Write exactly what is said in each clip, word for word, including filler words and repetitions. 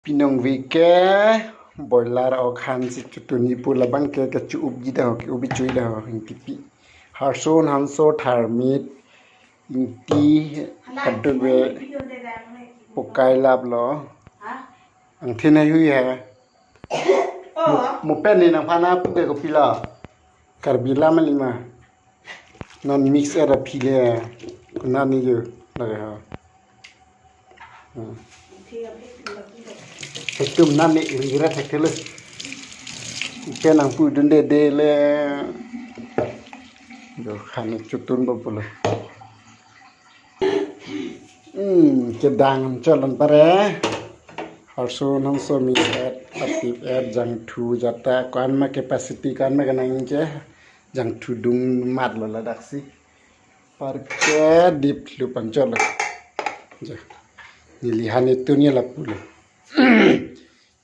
Pinong vike boiler ok han si chotun-i pu labang ke kecho-upji dei ho, ke-upji choi dei ho, ingtipi. Harsun, Hanso, Tharmit, Ingti, kaduk ve pokai laplo. Angthin haihui he. Mo, mo pen ne nangphan apu ke kopilo. Karbi lam alima. Non mix era phile. Konat ne jo lage ho. Hmm. Hetum nani iri ira thekthelo. Pen nangpudunde dele. Jo han chotun bo pulo. Hmm, kedang cholon pare. Harsun, Hanso, Mix et, Patip et, Jangthu, Jata, ko-an ma capacity, ko-an ma kenangji, Jangthu dung matlo ladaksi. Parke dip lu pancholo. Ja. Neli han itu ni lapulo.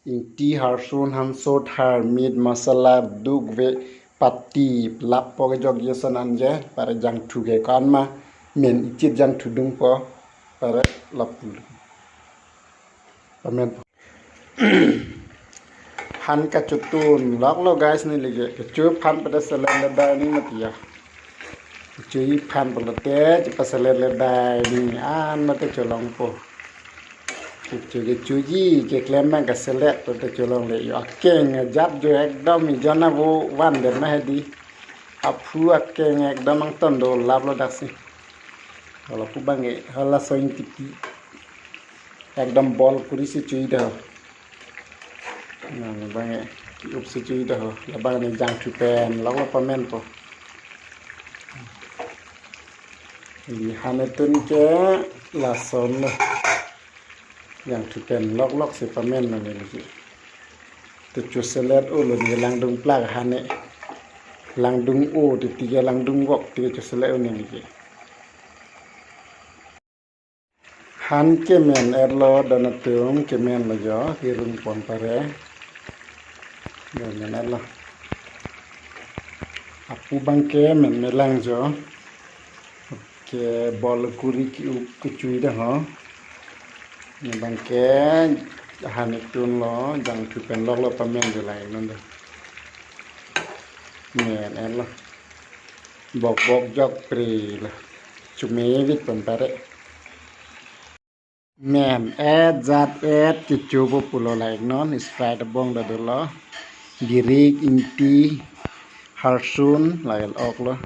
Ingti, Harsun, Hanso, Tharmit, masala, duk ve, Patip, lapo kejok jason anje, pare Jangthu ke ko-an ma, men ichit Jangthu dungpo, pare lapulo. Pamen. Han kachotun loklo guys, neli ke kecho aphan pada selet ledai ni mati ya. Kecho aphan pulote chepaselet ledai ni an mate cholongpo. Kecho kechoji keklem abang kaselet pulote cholongle, yo akeng ajat jo ekdom ijon avo van den ma hedi. Aphu akeng ekdom angton dolaplo daksi. Hala pu abang e, hala soin tipi. Ekdom bol kuri si choi dei ho. Na, labang e, up si choi dei ho. Labang ne Jangthu pen loklo pamenpo. Neli han itun ke lason lo. Jangthu pen loklok si pamenlo neli ke. Te choselet-o lo ne langdung plak han e. Langdung-o te tike langdung vok tike choselet-o neli ke. Han kemen etlo, don atum kemenlo jo, hirung pon pare. Jo men etlo. Apu abang ke men melang jo. Ke bol kuri ke-up kechui dei ho. Ne abang ke han itunlo, Jangthu pen loklo pamen jo lai non dei. Men etlo. Bok bok jok pri lo. Chumevit pon pare. Men et jat et kecho bo pulo la-ik non, Sprite abong ta dolo. Birik, Ingti, Harsun, la-ik oklo.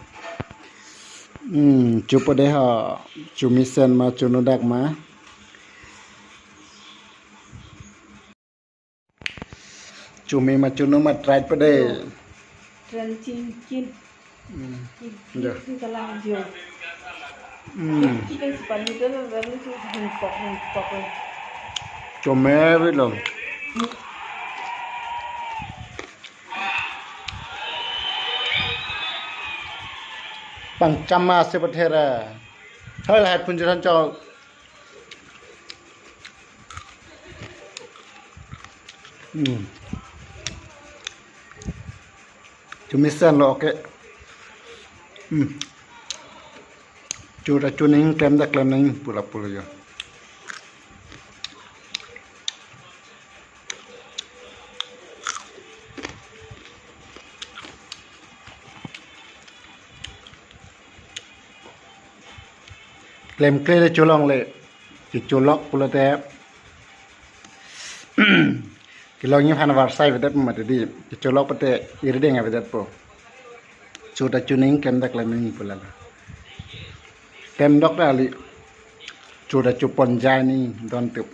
Hmm, chopo dei ho. Chomesen ma chonodak ma. Chome ma chono ma try po dei. Tren chin chin. Hmm. Chin, ya, chin kalang jo. Hmm. Chin chin si pan ni tu lalu tu hung pok, hung pok. Chome ri lo. Pangcham ma se pathera. Hal hat pun jalan chau. Hmm. Chomesen lo, okay. Hmm. Cho ta cho nangji, klem ta klem nangji, pura pura jo. Klemkle le cholongle, kecholok pulote. Kelongji aphan varsai avedet mati dei, kecholok pute irideng avedetpo. Cho ta cho nangji, klem ta klem nangji pu lalo. Klemdok ta kali, cho ta cho pon jai nangji don tup.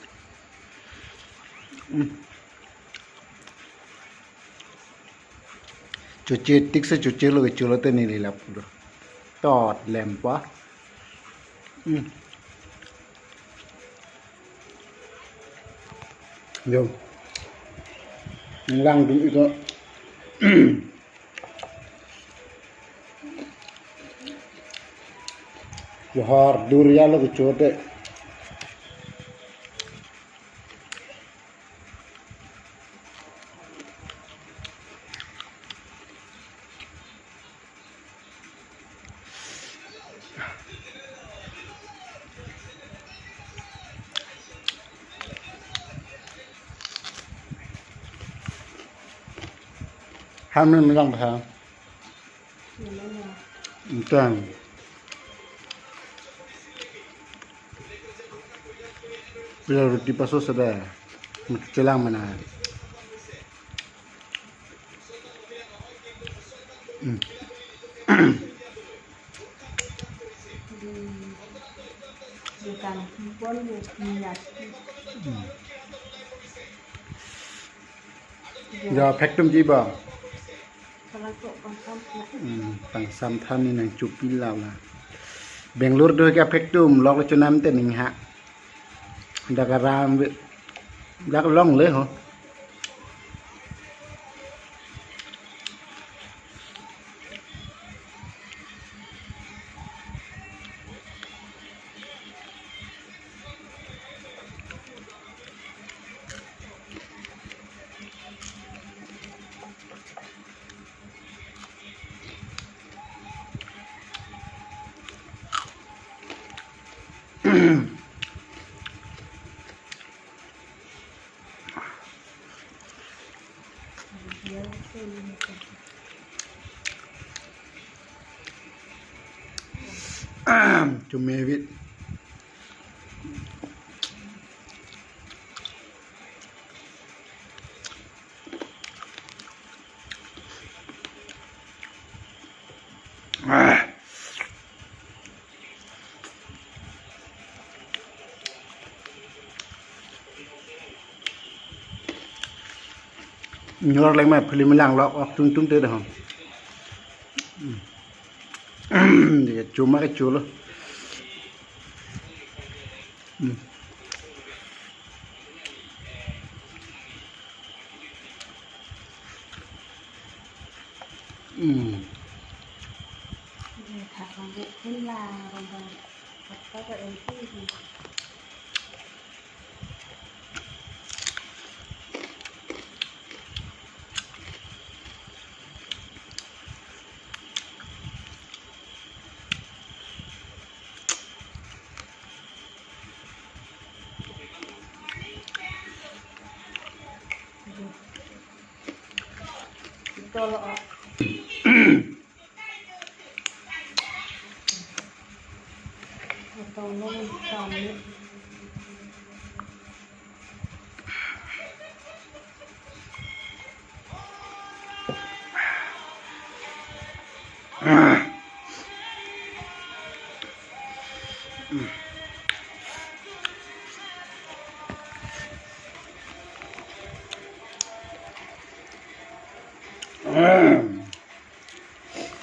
Hmm. Choche tik se choche lo, cholo te neli lapu do. Tot lempa. Hmm. Jo. Langdung ito. Johor durian lo kecho te. Kami melang bha. Entang. Ya, roti paso sada. Chelang mana. Hmm. Di, di kan pon di minyak. Hmm. Ya, phektum ji ba. Kalau kok pangsam na. Hmm, pangsam than ni nangchopi la la. Bangalore do kya phektum, lok le chonam te ning ha. Dak aram ve. Dak longle ho. To me with. Ah. Nyor leng ma film lang lok ok tung tung te dahon. Dia cuma ke culo. Hmm. Hmm.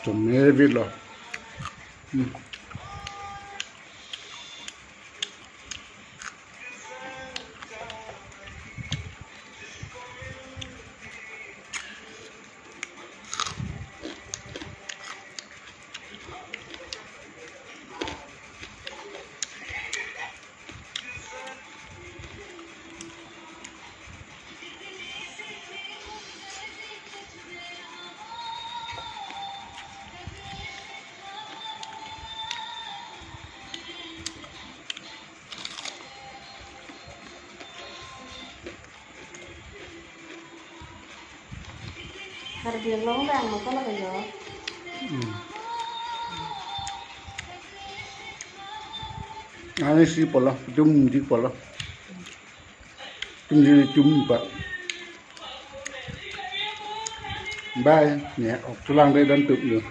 Tomato lo. Hmm. Karbi Anglong dang mo ko lake yo. Hmm. Ani si polo, jum di polo. Jum di jum pa. Bye. Ya, ok tulang dei dan tup yo.